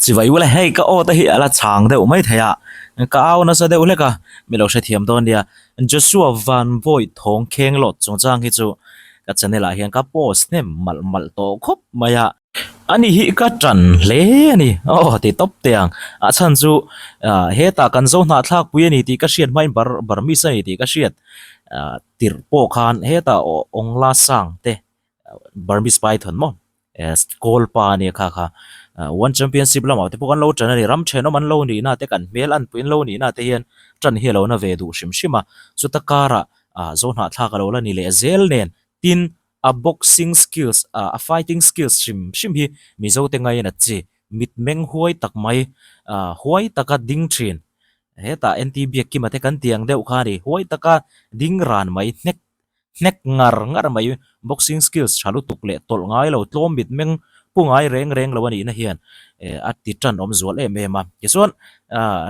Chivai ula hei ka aw te hi a la chang deuh mai thei a, ka au nasa deuh hlek a, mi lo hrethiam dawn nia. Joshua Van Voigt thawng kheng lawt chungchang hi chu ka channel ah hian ka post hnem malh malh tawh khawp mai a. Ani hi ka tan hle a ni, aw ti tawp teh ang. A chhan chu hetah kan zo hnahthlak pui a ni tih ka hriat hmain bar Burmese a ni tih ka hriat tirh pawh khan hetah Ongla Sang te Burmese Python maw Kawl pa a nia kha kha One Championship lamah te pawh kan lo tan a ni ram thenawm an lo nihna te kan hmel an puiin lo nihna te hian tan hi a lo na ve duh hrim hrim a chuta karah zo hnahthlak a lo la ni leh zel nen tin a boxing skills a fighting skills hrim hrim hi Mizo te ngain a chi mitmeng huai tak mai huai taka ding thin hetah NT Biakkima te kan tiang deuh kha a ni huai taka ding ran mai hnek Hnek ngar ngar mai, boxing skills tha lutuk leh tawlh ngai lo, tlawm mit meng pu ngai reng reng lo a nihna hian a ti tan awm zual em em a. Tichuan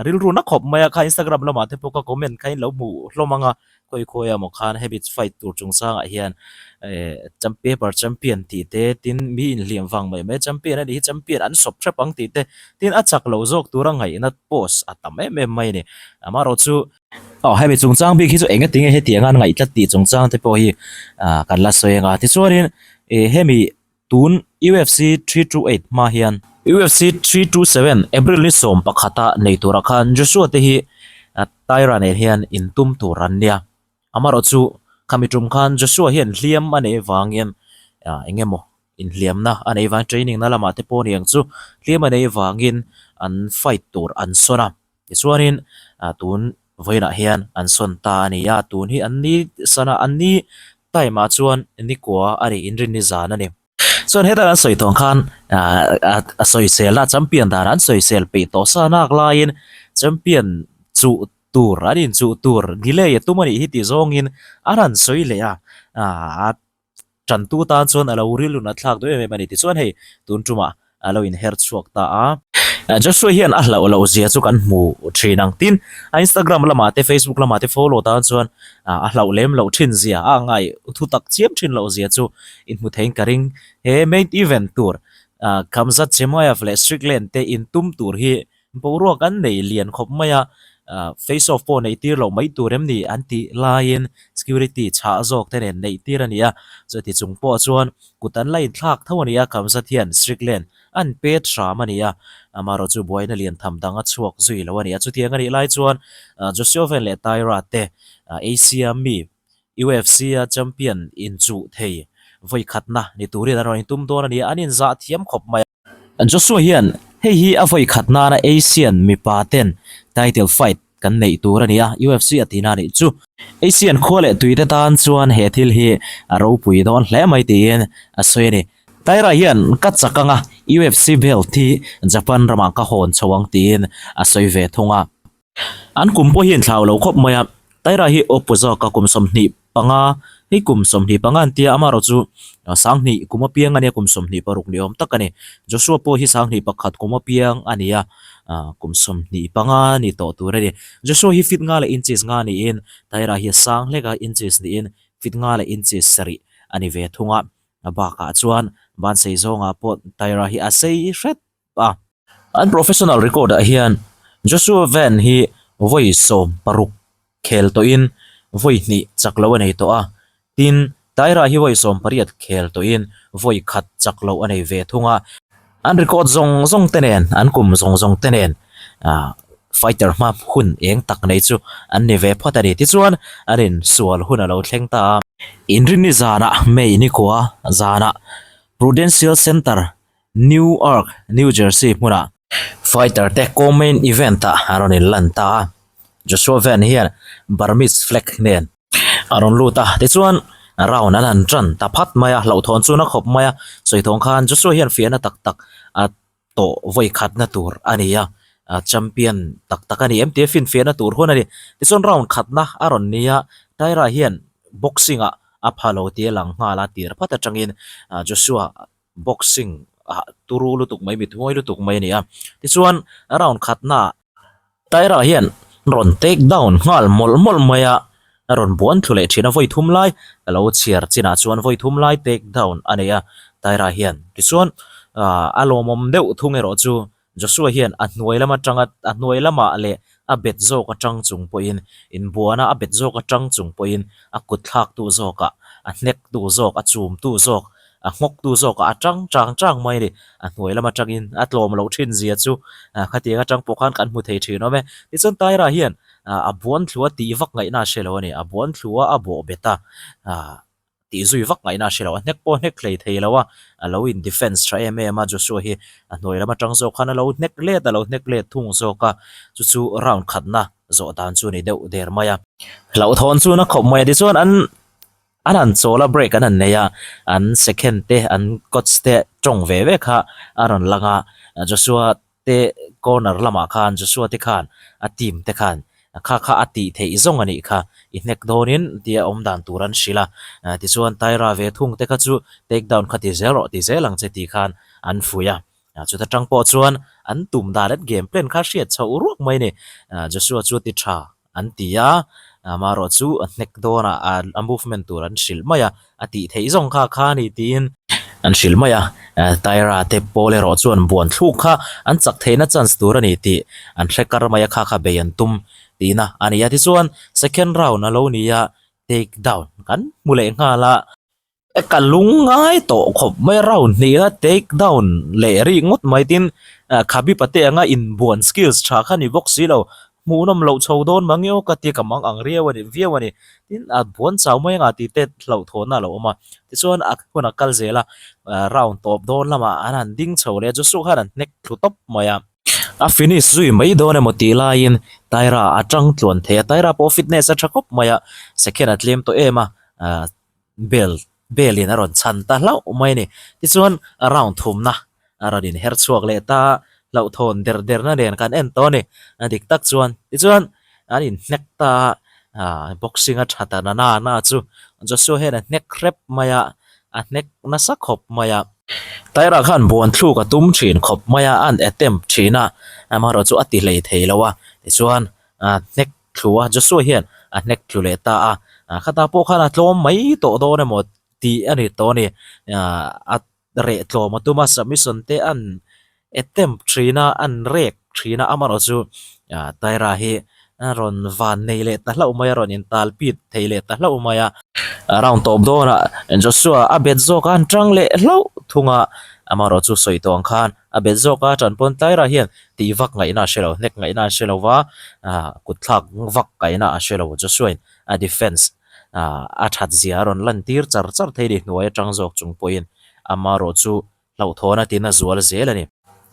rilru na khawp mai a, kha Instagram lamah te pawh ka comment kha in lo hmuh hlawm ang a, khawi khawi emaw khan habit fight tur chungchangah hian paper champion tih te, tin mi inhliam vang mai mai champion a nih hi champion an sawp hrep ang tih te, tin a chak lo zawk tura ngaihna post a tam em em mai a ni. Amaherawhchu Aw hemi chungchang bik hi chu eng atinge hetiang an ngaih tlat tih chungchang te pawh hi ah kan la sawi anga tichuanin ih hemi tun UFC 328 hma hian UFC 327 April ni sawm pakhata nei turah khan Joshua te hi Tyra nen hian intum tur an nia amaherawh chu khami tum khan Joshua hian hliam a neih avangin ah eng emaw inhliamna a neih vang training na lamah te pawh a ni ang chu hliam a neih avangin an fight tur an sawn a. Tichuanin tun vawiinah hian an sawn ta a ni a, tun hi an ni sana an ni time ah chuan nikua a nih inrinni zan a ni. Chuan heta kan sawi tawh ang khan a sawisel a champion dan an sawisel peih tawh sa nak laiin champion chuh tur an inchuh tur delay a tum a nih hi tih zawngin an han sawi leh a, a Tantu tan chuan a lo rilrun a thlak duh em em a ni. Tichuan hei tun tumah a lo inher chhuak ta a. Joshua hian a hlauh loh zia chu kan hmu thin ang. Tin, a Instagram lamah te Facebook lamah te follow tan chuan a hlauh lem loh thin zia, a ngai thu tak chiam thin loh zia chu inhmu theiin ka ring. He main event tur Khamzat Chimaev leh Strickland te intum tur hi Boruak an nei lian khawp mai a, face off pawh neih tir loh mai tur em ni an tih laiin security chhah zawk te nen neih tir a ni a, chuti chung pawh chuan kut an la inthlak tho a ni a, Khamzat hian Strickland an pet hram a ni a, amaherawh chu buaina lian tham dang a chhuak zui lo a ni a, chutiang a nih lai chuan Joshua Van leh Tyra te Asia mi UFC a champion inchuh thei vawi khatna ni turin an rawn intum dawn a ni a, an inzah thiam khawp mai a. Joshua hian hei hi a vawi khat nana Asian mipa ten title fight kan neih tur a ni a, UFC a tihna a nih chu. Asian khua leh tuite tan chuan he thil hi a ropui dawn hle mai tiin a sawi a ni. Taira hian ka chak anga UFC belt hi Japan ramah ka hawn chho ang tiin a sawi ve thung a. An kum pawh hi inthlau lo khawp mai a, Taira hi awpu zawka kum 25, hei kum 25 an tia amaherawh chu 20 kum apiang a nia kum 26 ni awm tak a ni. Joshua pawh hi 21 kum apiang a ni a, kum 25 ni tawh tur a ni. Joshua hi feet nga leh inches nga niin Taira hi a sang hlek a, inches niin feet nga leh inches sarih a ni ve thung a. A bakah chuan bansei zawngah pawh Taira hi a sei hret a. An professional record ah hian Joshua Van hi vawi 16 khel tawhin vawi hnih chak loh a nei tawh a, tin Tyra hi vawi 18 khel tawhin vawi khat chak loh a nei ve thung a. An record zawng zawng te nen, an kum zawng zawng te nen fighter hma hun eng tak nei chu an ni ve phawt a ni. Tichuan an insual hun a lo thleng ta a. Inrinni zanah May nikua zanah Prudential Center Newark, New Jersey hmunah fighter te co-main event ah a rawn inlan ta a, Joshua Van hian Burmese flag nen a rawn lut a, tichuan round an han tan ta phat mai a, hlauhthawn chu na khawp mai a, sawi thawng khan Joshua hian fiahna tak tak a tawh vawi khatna tur a ni a, champion tak tak a ni em tia finfiahna tur hun a ni, tichuan round khatna a rawn ni a, Tyra hian boxing ah a pha lo tia lang nghal a tir phat atangin Joshua boxing ah turu lutuk mai mit huai lutuk mai a ni a tichuan round khatna ah Tyra hian rawn take down nghal mawlh mawlh mai a a rawn buan thlu leh thin a vawi thum lai a lo chhiar chinah chuan vawi thum lai take down a nei a Tyra hian tichuan ah a lawmawm deuh thung erawh chu. Joshua hian a hnuai lam atanga a hnuai lamah leh a bet zawk atang chung pawhin inbuana a bet zawk atang chung pawhin a kut thlaktu zawkah a hnektu zawk a chumtu zawk a nghawktu zawkah a tang chang chang mai a ni. A hnuai lam atangin a tlawm loh thin zia chu khatiang atang pawh khan kan hmu thei thin awm e. Tichuan Tyra hian a buan thlu a tih vak ngaihna a hre lo a ni. A buan thlu a a bawh bet a tih zui vak ngaihna a hre lo. A hnek pawh a hnek hlei thei lo a, a lo in defence tha em em a, Joshua hi a hnuai lam atang zawk khan a lo hnek let a lo hnek let thung zawk a, chu chu round khatna zawh dan chu a ni deuh der mai a. Hlauhthawn chu na khawp mai a, tichuan an an han chawl a break an han nei a, an second te an coach te tawng ve ve kha a rawn lang a, Joshua te corner lamah khan Joshua te khan a team te khan kha kha a tih theih zawng a nih kha i hnek dawnin tia awm dan tur an hrilh a tichuan Tyra ve thung te kha chu take down kha ti zel rawh ti zel ang che tih khan an fuih a chuta tang pawh chuan an tum dan an game plan kha hriat chhoh ruak mai a ni Joshua chu a ti tha. An ti a, amaherawh chu a hnek dawnah a movement tur an hrilh mai a, a tih theih zawng kha kha a ni tiin an hrilh mai a, Tyra te pawl erawh chuan buan thluk kha an chak theihna chance tur a ni tih an hre kar mai a, kha kha bei an tum tihna a ni a. Tichuan second round a lo ni a, take down kan hmu leh nghal a. Ka lung ngai tawh khawp mai a round hnih a take down leh rik ngawt mai tin Khabib a te anga inbuan skills tha kha ni bawk si lo hmuhnawm loh chho dawn mang emaw ka ti ka mang ang riau a ni viau a ni tin a buan chau mai anga tih te hlauhthawnna a lo awm a tichuan a hun a kal zel a round tawp dawn lamah an han ding chho leh a Joshua khan an hnek thlu tawp mai a. A finish zui mai dawn emaw tih laiin Tyra a tang tluan thei a Tyra pawh fitness a tha khawp mai a second a tlem tawh em a. Bell bell in a rawn chhan ta hlauh mai a ni. Tichuan round thumna a rawn inher chhuak leh ta hlauhthawn der derna nen kan en tawh a ni. A dik tak chuan tichuan an inhnek ta a, ah boxing a tha ta na na na chu Joshua hian a hnek hrep mai a, a hnek nasa khawp mai a. Tyra khan buan thluk a tum thin khawp mai a, an attempt thin a, amaherawhchu a ti hlei thei lo a. Tichuan a hnek thlu a, Joshua hian a hnek thlu leh ta a, khata pawh khan a tlawm mai tawh dawn emaw tih a ni tawh a ni, a reh tlawm a tum a, submission te an attempt thin a, an rek thin a, amaherawh chu Tyra hi a rawn van nei leh ta hlauh mai a, rawn intal pit thei leh ta hlauh mai a, round tawp dawnah Joshua a bet zawk a, an tang leh hlauh thung a, amaherawh chu sawi tawh ang khan A bet zawk a, ṭan pawn Tyra hian tih vak ngaihna a hre lo, hnek ngaihna a hre lo va, kut thlak vak ngaihna a hre lo. Joshua-in a defence a ṭhat zia a rawn lantir char char thei ni hnuai aṭang zawk chung pawhin amaherawh chu hlauhthawn a tina zual zel a ni.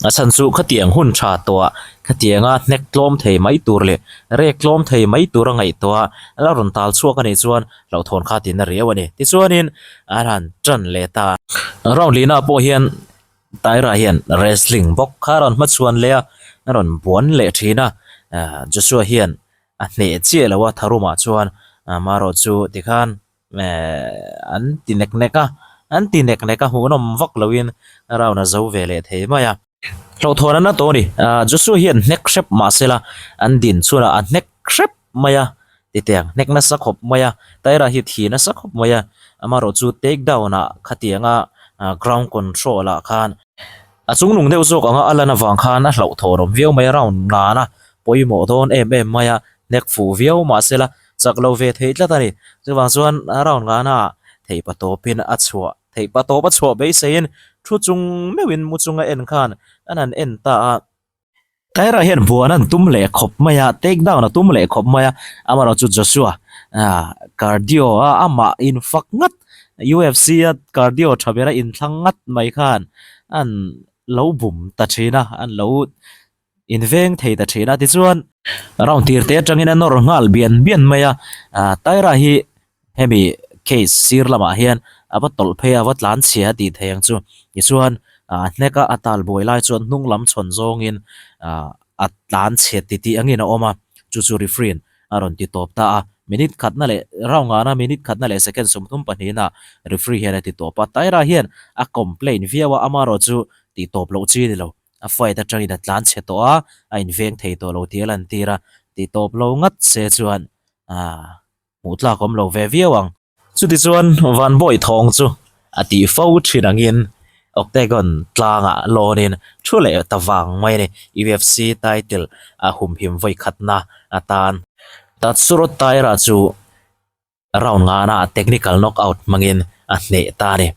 A chhan chu khatiang hun ṭha tawhah khatianga hnek tlawm thei mai tur leh rek tlawm thei mai tur a ngaihtuah a la rawn tal chhuak a nih chuan hlauhthawn kha tina riau a ni. Tichuanin an han ṭan leh ta. Round lihnaah pawh hian Tyra hian wrestling bawk kha a rawn hmachhuan leh a, a rawn buan leh thin a, Joshua hian a hneh chiah lo a tharumah chuan amaherawh chu tikhan an ti nek nek a, an ti nek nek a hmuhnawm vak loin round a zo ve leh thei mai a. Hlauhthawn a na tawh a ni, Joshua hian hnek hrep mahsela an din chhunah a hnek hrep mai a, titiang hnek nasa khawp mai a, Tyra hi thi nasa khawp mai a, amaherawh chu take down ah khatianga ground control ah khan a chungnung deuh zawk anga a lan avang khan a hlauhthawn awm viau mai a, round ngan a pawimawh dawn em em mai a, hnek fuh viau mahsela chak lo ve thei tlat a ni, chuvang chuan round ngana theihpa tawpin a chhuah theihpa tawp a chhuah beiseiin thu chung meuhin mu chunga en khan an han en ta a. Tyra hian buan an tum leh khawp mai a, take down a tum leh khawp mai a, amaherawh chu Joshua cardio a amah infak ngat, UFC a cardio tha bera inthlang ngat mai khan an lo bum ta thin a, an lo inveng thei ta thin a, tichuan round tir te atangin a nawr nghal bian bian mai a, Tyra hi Hemi case sir lamah hian a va tawlh phei a, a va tlan chhia a tih thei ang chu. Tichuan a hnek a, a tal buai lai chuan hnung lam chhawn zawngin a tlan chhe titih angin a awm a, chu chu referee in a rawn ti tawp ta a. Minute khatna leh round ngana minute khatna leh second 32 ah referee hian a ti tawp a. Tyra hian a complain viau a, amaherawh chu tih tawp loh chi a ni lo. A fight atangin a tlan chhe tawh a, a inveng thei tawh lo tih a lantir a, ti tawp lo ngat se chuan aaa. Hmuh tlak awm lo ve viau ang. Chutichuan Vanbawi thawng chu a tih fo thin angin Octagon tlangah lawnin thu leh ta vang mai a ni. UFC title a humhim vawi khatna atan Tatsuro Taira chu round ngana technical knockout hmangin a hneh ta a ni.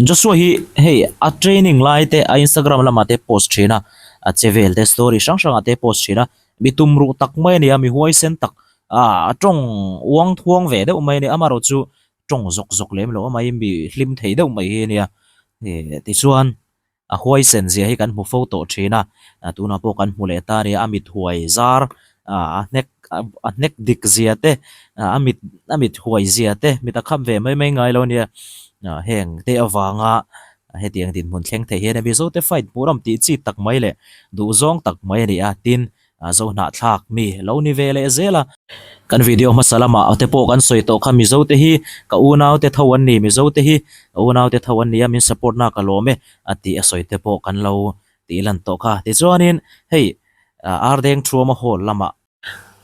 Joshua hi hei a training lai te a Instagram lamah te post thin a, a che vel te story hrang hrangah te post thin a, mi tum ruh tak mai a ni a, mi huaisen tak ah a tawng uang thuang ve deuh mai a ni, amaherawh chu tawng zawk zawk lem lo a mai mi hlim thei deuh mai hi a nia, tichuan. A huaisen zia hi kan hmu fo tawh thin a, tunah pawh kan hmu leh ta a nia, a mit huai zar a hnek a hnek dik zia te, a mit a mit huai zia te, mit a kham ve mai mai ngai lo a nia, heng te avanga hetiang dinhmun thleng thei hian Mizo te fight hmuh ram tih chi tak mai leh duhzawng tak mai a ni a, tin A zo hnahthlak mi lo ni ve leh zel a. Kan video hmasa lamah te pawh kan sawi tawh kha Mizo te hi ka unau te tho an ni, Mizo te hi ka unau te tho an ni a, min support na ka lawm e a tih a sawi te pawh kan lo tih lan tawh kha. Tichuanin hei Ardeng Thuama Hall lamah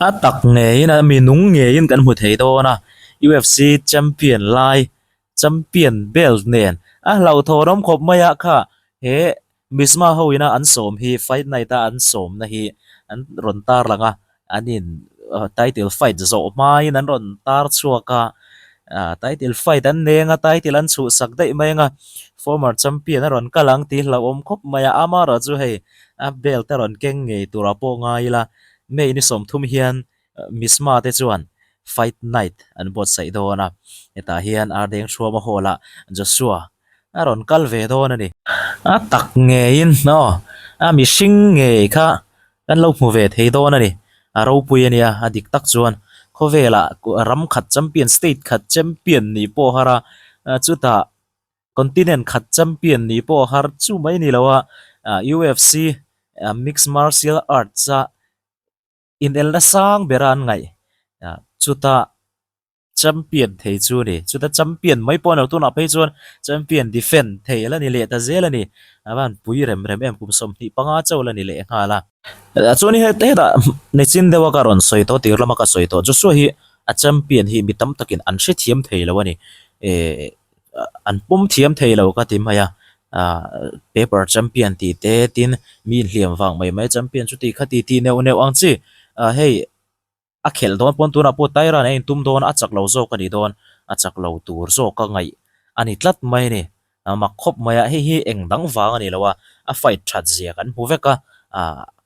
a tak ngeiin a mi nung ngeiin kan hmu thei dawn a, UFC champion lai champion belt nen a hlauhthawn awm khawp mai a kha he Misma ho ina an sawm hi fight night a an sawmna hi an rawn tar lang a, an in title fight zawh hmain an rawn tar chhuak a, ah title fight an neng a title an chhuhsak daih mai ang a, former champion a rawn kal ang tih hlauhawm khawp mai a, amaherawh chu hei a belt a rawn keng ngei turah pawh ngai ila May ni 30 hian Misma te chuan fight night an buatsaih dawn a, hetah hian Ardeng Hruama Hall ah Joshua a rawn kal ve dawn a ni. A tak ngeiin aw a mihring ngei kha kan lo hmu ve thei dawn a ni. A ropui a nia, a dik tak chuan khawvelah ram khat champion, state khat champion nih pawh har a, chutah continent khat champion nih pawh har chu mai ni lo a, UFC mixed martial arts a inelna sang bera an ngaih chutah Champion thei chu a ni. Chuta champion mai pawh a ni lo. Tunah phei chuan champion defend thei la ni leh ta zel a ni. A van pui rem rem em kum 25 chauh la ni leh nghal a. Chuan hi hetah nichin deuha ka rawn sawi tawh tir lama ka sawi tawh Joshua hi a champion hi mi tam takin an hrethiam thei lo a ni. Ehh an pawm thiam thei lo ka ti mai a. Ahh paper champion tih te tin mi inhliam vang mai mai champion chuti khati tih neuh neuh ang chi. Ahh hei. A khelh dawn pawn tunah pawh Tyra nen a intum dawn a, a chak lo zawk a ni dawn, a chak lo tur zawk a ngaih a ni tlat mai a ni. A mak khawp mai a, hei hi eng dang vang a ni lo a, a fight that zia kan hmu vek a,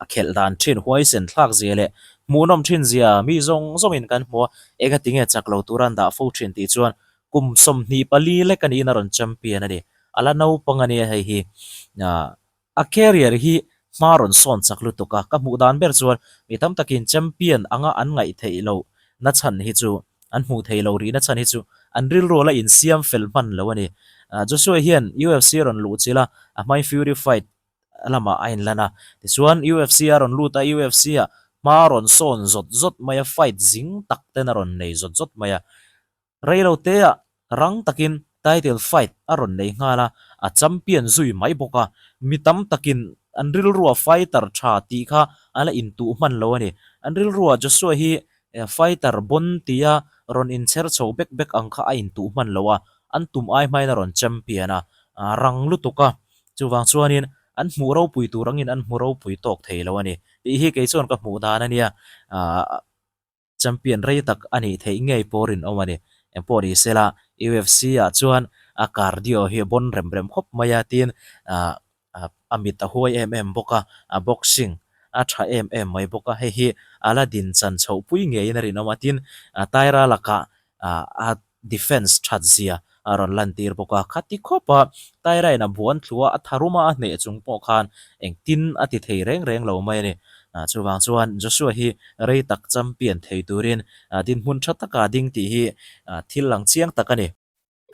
a khelh dan thin huaisen thlak zia leh hmuhnawm thin zia mi zawng zawngin kan hmu a, engati nge chak lo tura an dah fo thin tih chuan kum 24 lek a niin a rawn champion a ni, a la naupang a nia hei hi. A career hi hma rawn sawn chak lutuk a, ka hmuh dan ber chuan mi tam takin champion anga an ngaih theih loh na chhan hi chu, an hmuh theih loh rihna chhan hi chu an rilru la insiam fel hman lo a ni. Joshua hian UFC a rawn luh chilh a, a hmain Fury fight lamah a inlan a, tichuan UFC a rawn lut a, UFC ah hma rawn sawn zawt zawt mai a, fight zing tak ten a rawn nei zawt zawt mai a. Reilo teah rang takin title fight a rawn nei nghal a, a champion zui mai bawk a. Mi tam takin an rilrua fighter tha tih kha a la intuh hman lo a ni. An rilrua Joshua hi fighter bon tia rawn inchher chho bek bek ang kha a intuh hman lo a, an tum ai hmain a rawn champion a, rang lutuk a. Chuvang chuanin an hmuh ropui tur angin an hmu ropui tawk thei lo a ni tih hi kei chuan ka hmuh dan a nia. Champion rei tak a nih theih ngei pawh rinawm a ni. Engpawh ni sela, UFC ah chuan a cardio hi a bawn rem rem khawp mai a, tin a mit a huai em em bawk a, a boxing a tha em em mai bawk a, hei hi a la din chan chhoh pui ngeiin a rinawm a, tin Tyra lakah a defence that zia a rawn lantir bawk a, khati khawp a Tyra in a buan thlu a, a tharum a a hneh chung pawh khan engtin a ti thei reng reng lo mai a ni. Chuvang chuan Joshua hi rei tak champion thei turin dinhmun tha taka ding tih hi thil lang chiang tak a ni.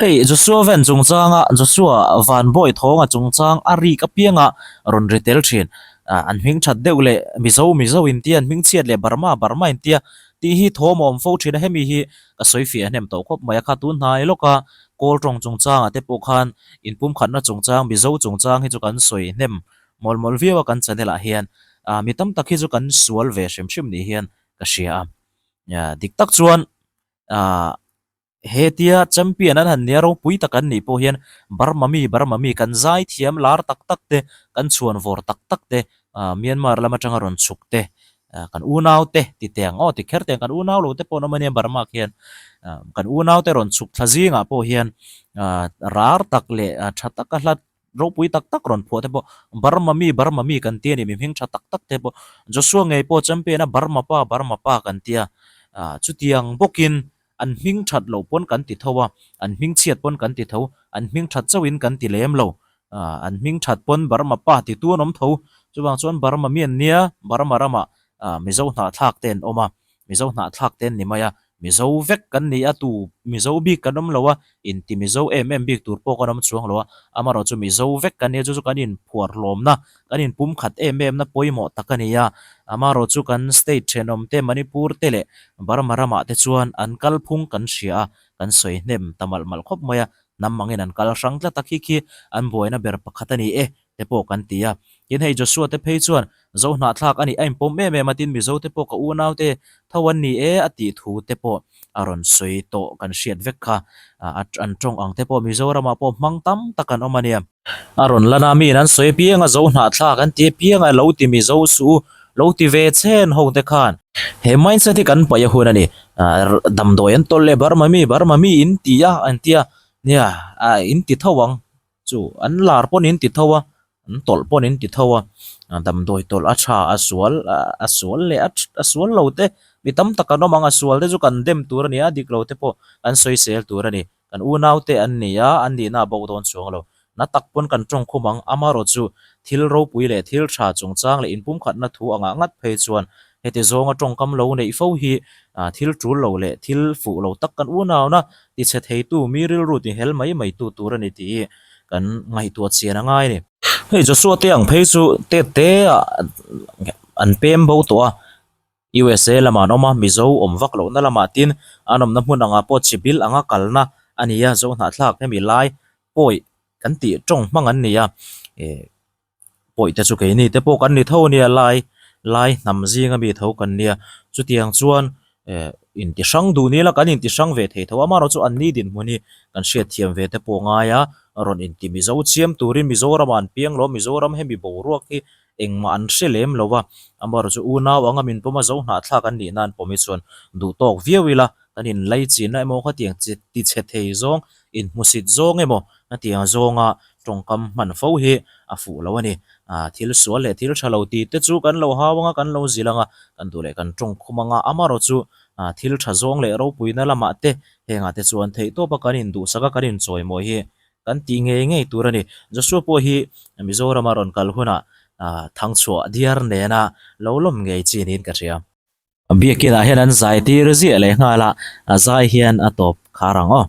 Hei Joshua Van chungchanga Joshua Van Bawi thawnga chungchang a rik apianga rawn ri tel thin. An hming that deuh leh Mizo Mizo intia an hming chhiat leh Burma Burma intia. Tih hi thawm a awm fo thin a, hemi hi ka sawi fiah hnem tawh khawp mai a, kha tun hnai lawka Kawl tawng chungchangah te pawh khan inpumkhatna chungchang, Mizo chungchang hi chu kan sawi hnem mawl mawl viau a kan channel ah hian mi tam tak hi chu kan sual ve hrim hrim ni hian ka hria a, dik tak chuan Hetia champion an han nia ropui tak an nih pawh hian Burma mi Burma mi kan zai thiam lar tak tak te, kan chhuan vawr tak tak te, Myanmar lam atanga rawn chhuk te, kan unau te ti teh ang aw ti kher teh ang kan unau lo te pawh an awm a nia Burma khian kan unau te rawn chhuk thla zingah pawh hian rar tak leh tha taka hla ropui tak tak rawn phuah te pawh Burma mi Burma mi kan tia ni mi hming tha tak tak te pawh Joshua ngei pawh champion a Burma pa Burma pa kan tia chutiang bawkin An hming that loh pawn kan ti tho a, an hming chhiat pawn kan ti tho, an hming that chauhin kan ti lem lo. An hming that pawn Burma pa titu an awm tho. Chuvang chuan Burma mi an nia, Burma ramah Mizo hnahthlak te an awm a, Mizo hnahthlak te an ni mai a, Mizo vek kan ni a, tu Mizo bik kan awm lo a, inti Mizo em em bik tur pawh kan awm chuang lo a, amaherawh chu Mizo vek kan ni a, chu chu kan inphuar hlawmna, kan inpumkhat em em na pawimawh tak a ni a, amaherawh chu kan state thenawm te Manipur te leh Burma ramah te chuan an kalphung kan hria a, kan sawi hnem ta malh malh khawp mai a, hnam angin an kal hrang tlat a, khi khi an buaina ber pakhat a ni e te pawh kan ti a. Tin hei Joshua te phei chuan Zo hnahthlak a nih a inpawm em em a, tin Mizo te pawh ka unau te tho an ni e a tih thu te pawh a rawn sawi tawh kan hriat vek kha, an tawng ang te pawh Mizoramah pawh hmang tam tak an awm a nia. A rawn lan a, miin an sawi apiang a, Zo hnahthlak an ti apiang a, lo ti Mizo suh u, lo ti ve chen ho te khan. He mindset hi kan paih a hun a ni, damdawi an tawlh leh Burma mi, Burma mi in ti a, an tia, nia, in ti tho ang. Chu an lar pawn in ti tho a, an tawlh pawn in ti tho a, damdawi tawlh a tha a sual a sual leh a sual lo te mi tam tak an awm ang a sual te chu kan dem tur a ni a dik lo te pawh kan sawisel tur a ni kan unau te an ni a an nihna a bo dawn chuang lo na tak pawn kan tawng khum ang amaherawh chu thil ropui leh thil tha chungchang leh inpumkhatna thu angah ngat phei chuan Heti zawnga tawngkam lo neih fo hi thil tul lo leh thil fuh lo tak kan unauna tichhe theitu mi rilru tihel mai mai tu tur a ni tih hi kan ngaihtuah chian a ngai a ni. Hei Joshua te ang phei chu tet te ah an pem bo tawh a, USA lamah an awm a, Mizo awm vak lohna lamah tin an awmna hmun angah pawh chibil anga kalna a ni a, Zohnahthlak hemi lai pawi kan tih tawng hmang an ni a, Pawih te chu keini te pawh kan ni tho ania lai lai hnam zinga mi tho kan nia chutiang chuan eh inti hrang duh ni ila kan inti hrang ve thei tho a amaherawh chu an ni dinhmun hi kan hriatthiam ve te pawh ngai a rawn inti mizo chiam turin Mizoram ah an piang lo a Mizoram hemi boruak hi engmah an hre lem lo a amaherawh chu unau anga min pawm a zo hnahthlak an nih nan pawm hi chuan duh tawk viau ila kan inlai chinna emaw khatiang chi tichhe thei zawng inhmusit zawng emaw hetiang zawnga tawngkam hman fo hi a fuh lo a ni. Thil sual leh thil tha lo tih te chu kan lo hau anga kan lo zil anga kan duh leh kan tawng khum anga amaherawh chu thil tha zawng leh ropuina lamah te hengah te chuan theihtawpa kan induhsak a kan inchawimawi hi kan tih ngei ngei tur a ni. Joshua pawh hi Mizorama rawn kal hunah thangchhuah diar nena lo lawm ngei chi niin ka hria. Biakin ah hian an zai tir ziah leh nghal a, a zai hian a tawp khar ang aw.